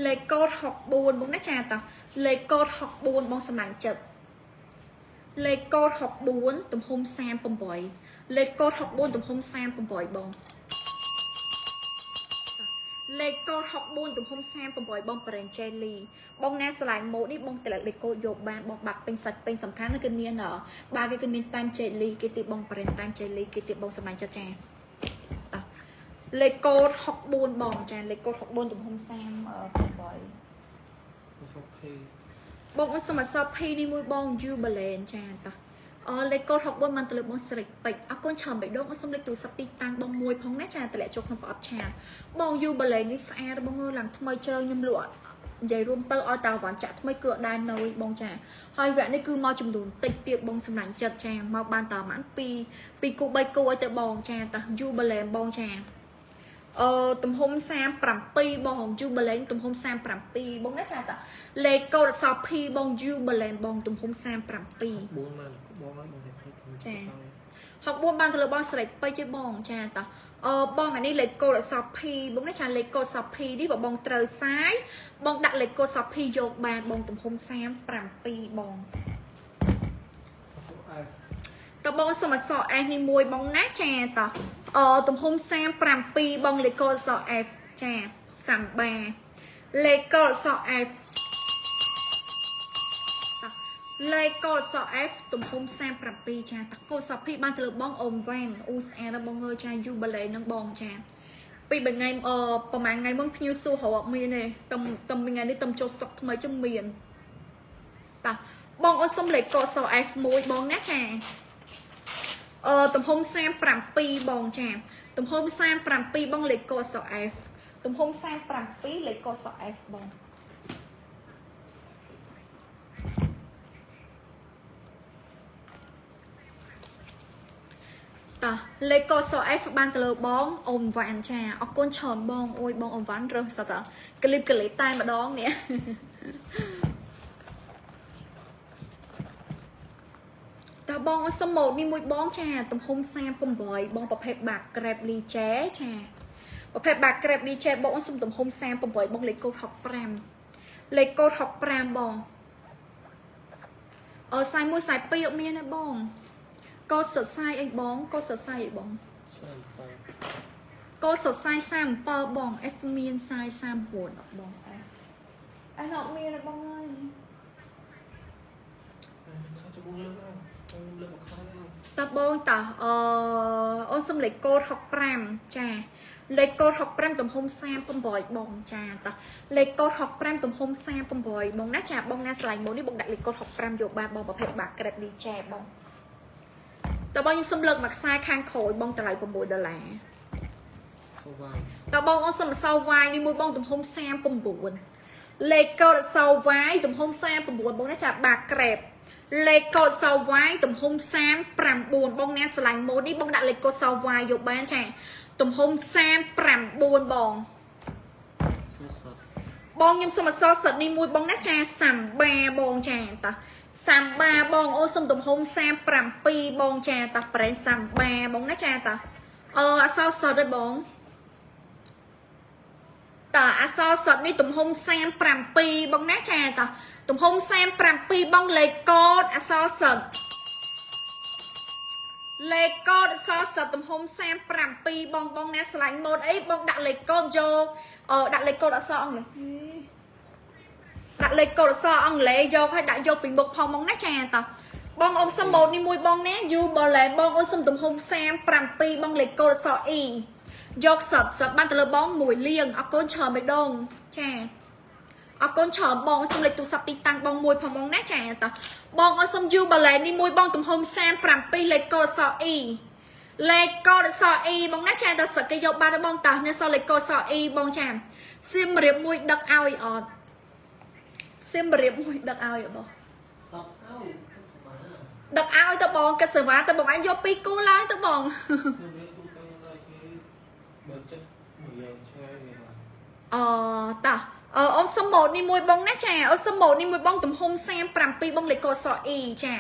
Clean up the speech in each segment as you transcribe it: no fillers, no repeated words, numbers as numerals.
លេខកូដ64បងណាចាតោះលេខកូដ64បងសម្លាញ់ចិត្តលេខកូដ64ទំហំ38លេខកូដ64ទំហំ38បងលេខកូដ64ទំហំ38បងប្រេនជេលីបងណាស្រឡាញ់ម៉ូតនេះបងតម្លាក់លេខកូដយកបានបងបាក់ពេញសាច់ពេញសំខាន់គឺមានបើគេគឺមានតាមជេលីគេទីបងប្រេនតាមជេលីគេទីបងសម្លាញ់ចិត្តចាតោះលេខកូដ64បងចាលេខកូដ64ទំហំ38 សុភី បងអូនសុំអក្សរ P នេះមួយបង U Balance ចាតោះអលេខកូដ64បានទៅលើបងស្រិចពេជ្រអរគុណច្រើនបេះដូងអូនសុំលេខទូរស័ព្ទទីតាំងបងមួយផងណាចាតម្លាក់ចូលក្នុងប្រអប់ឆាតបង U Balance នេះស្អាតបងអើយឡើងថ្មីជ្រៅខ្ញុំលក់និយាយរួមទៅឲ្យតាវ៉ាន់ចាក់ថ្មីគឺអត់ដែរនៅបងចាហើយវគ្គនេះគឺមកចំនួនតិចទៀតបងសម្លាញ់ចិត្តចាមកបានតប្រហែល2 2គូ3គូឲ្យទៅបងចាតោះ U Balance បងចាអឺទំហំ37បង U Balance ទំហំ37បងណាចាតលេខកូដអក្សរ P បង U Balance បងទំហំ37 4មកបងឲ្យបងហេតុ ចា64បានទៅលើបងស្រីពេជ្រឯបងចាតោះអឺបងអានេះលេខកូដអក្សរ P បងណាចាលេខកូដអក្សរ P នេះបើបងត្រូវសាយបងដាក់លេខកូដអក្សរ P យកបានបងទំហំ37បង សុ F តើបងសុំអក្សរ S នេះមួយបងណាចាតោះអឺទំហំ37បងលេខកូដអក្សរ F ចាសាំបាលេខកូដអក្សរ F តោះលេខកូដអក្សរ F ទំហំ37ចាតោះកូដអក្សរ P បានទៅលើបងអូមវ៉ាន់អូស្អាតណាស់បងអើយចាយូបាឡេនឹងបងចាពីរបីថ្ងៃអឺប្រហែលថ្ងៃមុនភ្ញៀវសួររកអត់មានទេតំតំថ្ងៃនេះតំចូលស្តុកថ្មីចឹងមានតោះបងអូនសុំលេខកូដអក្សរ F មួយបងណាចា អឺទំហំ37បងចាទំហំ37បងលេខកស F ទំហំ37លេខកស F បងតោះលេខកស F បានទៅលើបងអូមវ៉ាន់ចាអរគុណច្រើនបងអូយបងអូមវ៉ាន់រើសសតក្លីបក្លីបតែម្ដងនេះ តើបងអត់សុំម៉ូតនេះមួយបងចាទំហំ38បងប្រភេទបាក់ក្រេបលីចែចាប្រភេទបាក់ក្រេបលីចែបងអូនសុំទំហំ38បងលេខកូដ65លេខកូដ65បងអឺ41 42អត់មានទេបងកូដសរសៃអីបងកូដសរសៃអីបង 37 កូដសរសៃ37បង F មាន39អត់បង F អត់មានទេបងអើយ ខ្សែជបុកលើកខ្ញុំលើកមកខ្សែលើ តើបងតើអឺអូនសុំលេខកូដ65ចាលេខកូដ65ទំហំ38បងចាតោះលេខកូដ65ទំហំ38បងណាចាបងណាស្រឡាញ់ម៉ូនេះបងដាក់លេខកូដ65យកបានបងប្រភេទបាក្រេបនេះចែបងតើបងខ្ញុំសុំលើកមួយខ្សែខាងក្រោយបងតម្លៃ6ដុល្លារ សុវាយ តើបងអូនសុំអសវ៉ាយនេះមួយបងទំហំ39លេខកូដអសវ៉ាយទំហំ39បងណាចាបាក្រេបលេខកូដសវ៉ាយទំហំ39បងណាស្រឡាញ់ម៉ូតនេះបងដាក់លេខកូដសវ៉ាយយកបានចាទំហំ39បង សុសត បងខ្ញុំសុំអសសិតនេះមួយបងណាចាសាំបាបងចាតោះសាំបាបងអូសុំទំហំ37បងចាតោះប្រេងសាំបាបងណាចាតោះអឺអសសិតទេបង តើអសរសិតនេះទំហំ37បងណាចាតោះទំហំ37បងលេខកូដអសរសិតលេខកូដអសរសិតទំហំ37បងបងណាឆ្លាញ់ម៉ូតអីបងដាក់លេខកូដយកអឺដាក់លេខកូដអសរអង់គ្លេសដាក់លេខកូដអសរអង់គ្លេសយកឲ្យដាក់យកពីមុខផងបងណាចាតោះបងអូនសុំម៉ូតនេះមួយបងណាយូបលែបងអូនសុំទំហំ37បងលេខកូដអសរ E យកសតសតបានទៅលើបងមួយលៀងអរគុណច្រើនបេះដូងចាអរគុណច្រើនបងសុំលេខទូរស័ព្ទទីតាំងបងមួយផងបងណាចាតោះបងអត់សុំយូបាឡែននេះមួយបងទំហំ37លេខកូដអក្សរ E លេខកូដអក្សរ E បងណាចាតោះសឹកគេយកបានទេបងតោះនេះសល់លេខកូដអក្សរ E បងចាសៀមរាបមួយដឹកឲ្យអត់សៀមរាបមួយដឹកឲ្យអត់បង តបឲ្យសុបា ដឹកឲ្យទៅបងកិត្តសេវាទៅបងឯងយកពីរគូឡើងទៅបង សៀមរៀបទូទៅខ្ញុំដល់គេបើចិត្តមួយយ៉ាងឆ្ងាយវាណា អឺតោះអឺអូនសុំម៉ូតនេះមួយបងណាចាអូនសុំម៉ូតនេះមួយបងទំហំ37បងលេខកស E ចា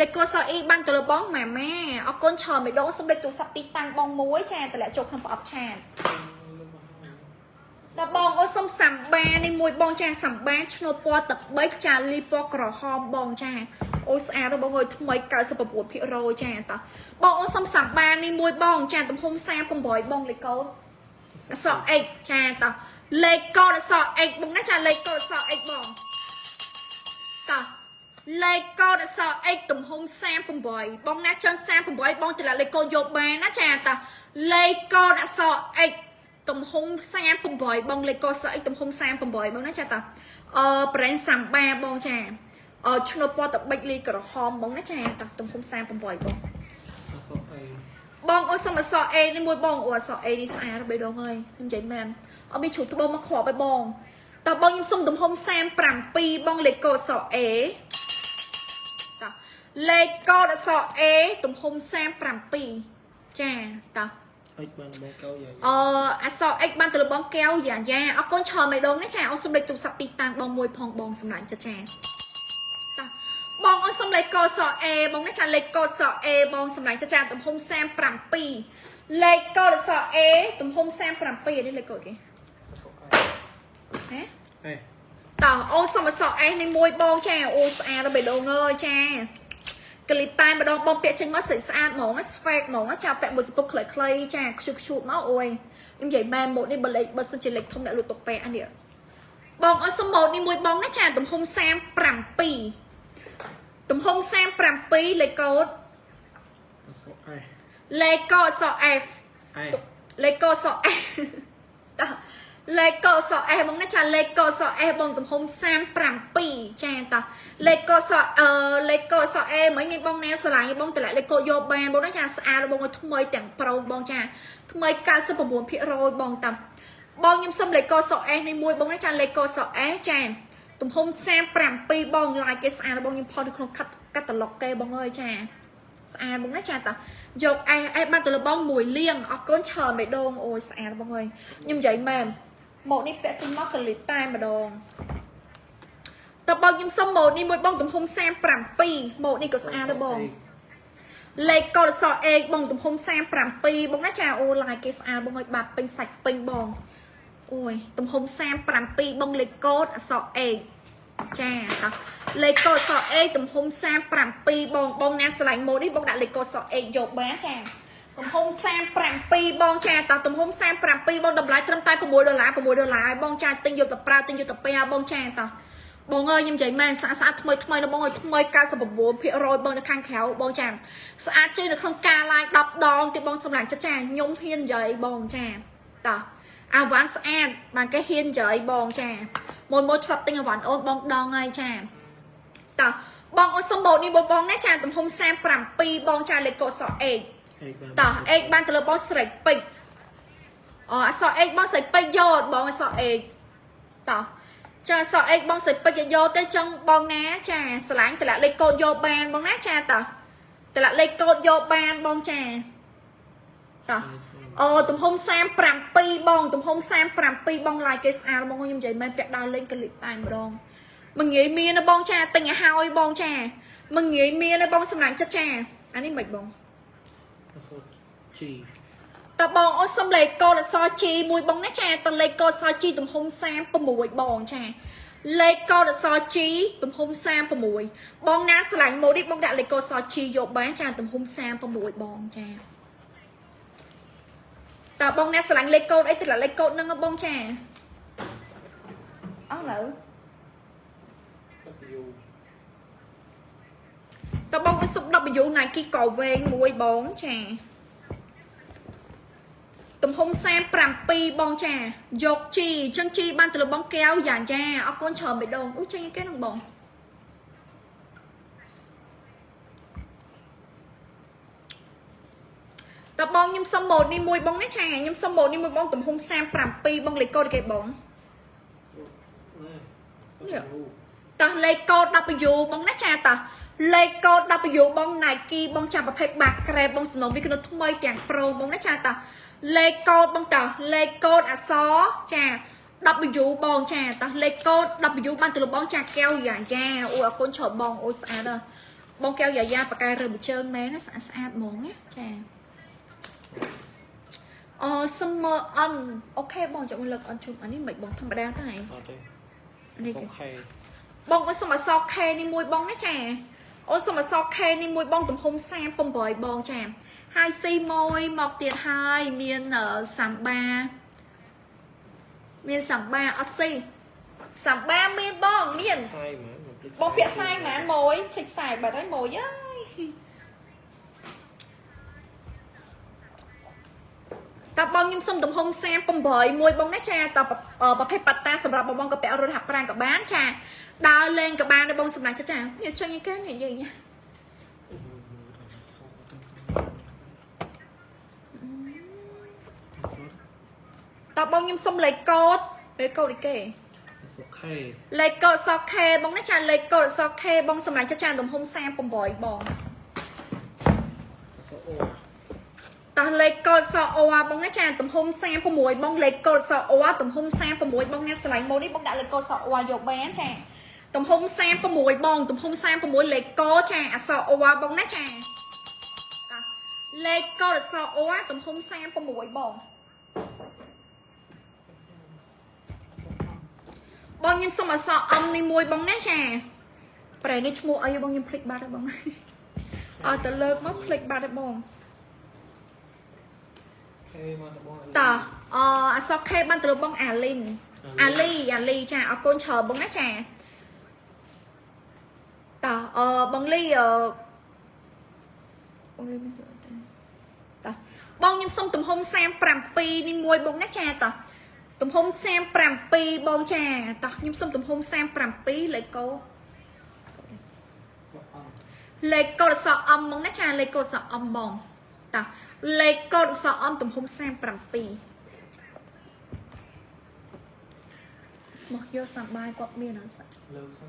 លេខកស E បានទៅលើបងម៉ាម៉ាអរគុណច្រើនម្ដងសុំលេខទូរស័ព្ទទីតាំងបងមួយចាតម្លាក់ចូលក្នុងប្រអប់ឆាត លើកមកខ្សែ ដល់បងអូនសុំសាំបានេះមួយបងចាសាំបាឆ្នូតពណ៌ទឹកប៊ិចចាលីពណ៌ក្រហមបងចាអូស្អាតបងអើយថ្មី99%ចាតោះបងអូនសុំសាំបានេះមួយបងចាទំហំ38បងលេខកូដអក្សរ X ចាតោះលេខកូដអក្សរ X បងណាចាលេខកូដអក្សរ X បងតោះលេខកូដអក្សរ X ទំហំ38បងណាចិន38បងតម្លាក់លេខកូដយកបានណាចាតោះលេខកូដអក្សរ X ទំហំ38បងលេខកូដអក្សរ X ទំហំ38បងណាចាតោះអឺ brand សាំបាបងចាអឺឆ្នូតពណ៌តបិចលីក្រហមបងណាចាតោះទំហំ38បង អក្សរ A បងអូសុំអក្សរ A នេះមួយបងអូអក្សរ A នេះស្អាតបីដងហើយខ្ញុំនិយាយមែនអត់មានជ្រុះត្បូងមកគ្រាប់ឲ្យបងតើបងខ្ញុំសុំទំហំ37បងលេខកូដអក្សរ A តោះលេខកូដអក្សរ A ទំហំ37ចាតោះ X បានបងកៅយ៉ា អឺអក្សរ X បានទៅលើបងកែវយ៉ាយ៉ាអរគុណច្រើនម្ដងណាចាអូសុំលេខទូរស័ព្ទទីតាំងបងមួយផងបងសម្លាញ់ចាចាតោះបងអូសុំលេខកូដអក្សរ A បងណាចាលេខកូដអក្សរ A បងសម្លាញ់ចាចាទំហំ37លេខកូដអក្សរ A ទំហំ37នេះលេខកូដគេ អក្សរ ហ៎ A តោះអូសុំអក្សរ S នេះមួយបងចាអូស្អាតដល់បេះដូងអើយចាក្លីបតែម្ដងបងពាក់ចេញមកស្អាតស្អាតហ្មងស្វេកហ្មងចាពាក់មួយសពុកខ្លីៗចាខ្ជុះខ្ជូតមកអូយខ្ញុំនិយាយមែនម៉ូតនេះបើលេខបើសិនជាលេខធំអ្នកលក់តុកពាក់អានេះបងអត់សុំម៉ូតនេះមួយបងណាចាទំហំ37ទំហំ37លេខកូដ អក្សរ S លេខកូដអក្សរ F S លេខកូដអក្សរ S តោះលេខកូដអក្សរ S បងណាចាលេខកូដអក្សរ S បងទំហំ37ចាតោះលេខកូដអក្សរអឺលេខកូដអក្សរ A មិញមានបងណាស្រឡាញ់បងតម្លាក់លេខកូដយកបានបងណាចាស្អាតបងឲ្យថ្មីទាំងប្រូបងចាថ្មី99%បងតាបងខ្ញុំសុំលេខកូដអក្សរ S នេះមួយបងណាចាលេខកូដអក្សរ S ចាទំហំ37បងឡាយគេស្អាតបងខ្ញុំផុសនៅក្នុងកាតាឡុកគេបងអើយចាស្អាតបងណាចាតោះយកអេសអេសបានទៅលើបងមួយលៀងអរគុណច្រើនបេះដូងអូយស្អាតបងអើយខ្ញុំនិយាយមែនម៉ូតនេះពាក់ចេញមកកលិតតែម្ដងតើបងខ្ញុំសុំម៉ូតនេះមួយបងទំហំ37ម៉ូតនេះក៏ស្អាតដែរបងលេខកូដអក្សរ A បងទំហំ37បងណាចាអូឡាយគេស្អាតបងអើយបាប់ពេញសាច់ពេញបងអូយទំហំ37បងលេខកូដអក្សរ A ចាតោះលេខកូដអក្សរ A ទំហំ37បងបងណាស្រឡាញ់ម៉ូតនេះបងដាក់លេខកូដអក្សរ A យកបានចាទំហំ37បងចាតោះទំហំ37បងតម្លៃត្រឹមតែ6ដុល្លារ6ដុល្លារឲ្យបងចាទិញយកទៅប្រើទិញយកទៅពាក់បងចាតោះបងអើយខ្ញុំនិយាយមែនស្អាតស្អាតថ្មីថ្មីណាបងអើយថ្មី99%បងនៅខាងក្រៅបងចាស្អាតជាងនៅក្នុងការ live 10ដងទៀតបងសម្លាញ់ចិត្តចាខ្ញុំហ៊ាននិយាយបងចាតោះអាវ៉ាន់ស្អាតបានគេហ៊ាននិយាយបងចាមួយមួយធ្លាប់ទិញអាវ៉ាន់អូនបងដងហើយចាតោះបងអូនសុំបូតនេះបងបងណាចាទំហំ37បងចាលេខកូដអក្សរ A X បាន តោះ X បានទៅលើបងស្រីពេជ្រអូអក្សរ X បងស្រីពេជ្រយកបងអក្សរ X តោះចាអក្សរ X បងស្រីពេជ្រយកទេចឹងបងណាចាស្រឡាញ់តម្លាក់លេខកូដយកបានបងណាចាតោះតម្លាក់លេខកូដយកបានបងចាតោះអូទំហំ37បងទំហំ37បងឡាយគេស្អាតបងខ្ញុំនិយាយមែនពាក់ដើរលេងកលិបតែម្ដងមិនងាយមានណាបងចាទិញឲ្យហើយបងចាមិនងាយមានណាបងសម្លាញ់ចិត្តចាអានេះមិនបង អក្សរ G តើបងអូនសុំលេខកូដអក្សរ G មួយបងណាចាតលេខកូដអក្សរ G ទំហំ36បងចាលេខកូដអក្សរ G ទំហំ36បងណាស្រឡាញ់ម៉ូនេះបងដាក់លេខកូដអក្សរ G យកបានចាទំហំ36បងចាតើបងណាស្រឡាញ់លេខកូដអីទៅលេខកូដហ្នឹងហ៎បងចាអស់លើ W តើបងអូនសុំ W Nike កវែងមួយបងចាទំហំ37បងចាយក G អញ្ចឹង G បានទៅលើបងកែវយ៉ាយ៉ាអរគុណច្រើនបេះដូងអូចេញគេនឹងបងតើបងខ្ញុំសុំម៉ូតនេះមួយបងណាចាខ្ញុំសុំម៉ូតនេះមួយបងទំហំ37បងលេខកូដគេបង នេះ តោះលេខកូដ W បងណាចាតោះលេខកូដ W បង Nike បងចាំប្រភេទបាក់ក្រែបងសំណុំវាក្នុងថ្មីទាំងប្រូបងណាចាតោះលេខកូដបងតោះលេខកូដអក្សរចា W បងចាតោះលេខកូដ W បានទៅលើបងចាកែវយ៉ាយ៉ាអូអរគុណច្រើនបងអូស្អាតណាស់បងកែវយ៉ាយ៉ាប៉ាកែរើមួយជើងមែនណាស្អាតស្អាតហ្មងណាចា អឺសុំមើលអិន OK បងចាំមកលើកអិនជូនអានេះមិនបងធម្មតាតែ អត់ទេ នេះ អូ គេ ខេ បងអូនសុំអក្សរ K នេះមួយបងណាចាអូនសុំអក្សរ K នេះមួយបងទំហំ38បងចាហើយ C មួយមកទៀតហើយមានសាំបាមានសាំបាអត់ស៊ីសាំបាមានបងមាន ខ្សែហ្មងភ្លេច បងពាក់ខ្សែហ្មងមួយភ្លេចខ្សែបាត់ហើយមួយអើយតើបងខ្ញុំសុំទំហំ38មួយបងណាចាតើប្រភេទប៉ាតាសម្រាប់បងបងក៏ពាក់រត់ហាត់ប្រាណក៏បានចាដើរលេងក៏បានដែរបងសម្រាប់ចាចានេះចេញឯគេនិយាយញ៉ាតើបងខ្ញុំសុំលេខកូដលេខកូដអីគេ សុខេ លេខកូដសខេបងណាចាលេខកូដសខេបងសម្រាប់ចាចាទំហំ38បង សុអូ តោះលេខកូដសអូបងណាចាទំហំ36បងលេខកូដសអូទំហំ36បងអ្នកឆ្លាញ់ម៉ូនេះបងដាក់លេខកូដសអូយកបានចាទំហំ36បងទំហំ36លេខកូដចាអក្សរអូបងណាចាតោះលេខកូដអក្សរអូទំហំ36បងបងខ្ញុំសុំអក្សរអំនេះមួយបងណាចាប្រែនេះឈ្មោះអីបងខ្ញុំភ្លេចបាត់ហើយបងអត់ទៅលើកមកភ្លេចបាត់ហើយបង ខេមកតបង តោះអអសខេបានទៅលើបងអាលីនអាលីអាលីចាអរគុណច្រើនបងណាចាតោះអបងលីអបងលីមិនយល់ទេតោះបងខ្ញុំសុំទំហំ37នេះមួយបងណាចាតោះទំហំ37បងចាតោះខ្ញុំសុំទំហំ37លេខកូ សុអ លេខកូដអក្សរអំបងណាចាលេខកូដអក្សរអំបងតោះលេខកូដអក្សរអំទំហំ37មកយកសាបាយគាត់មានអត់ លើកសិន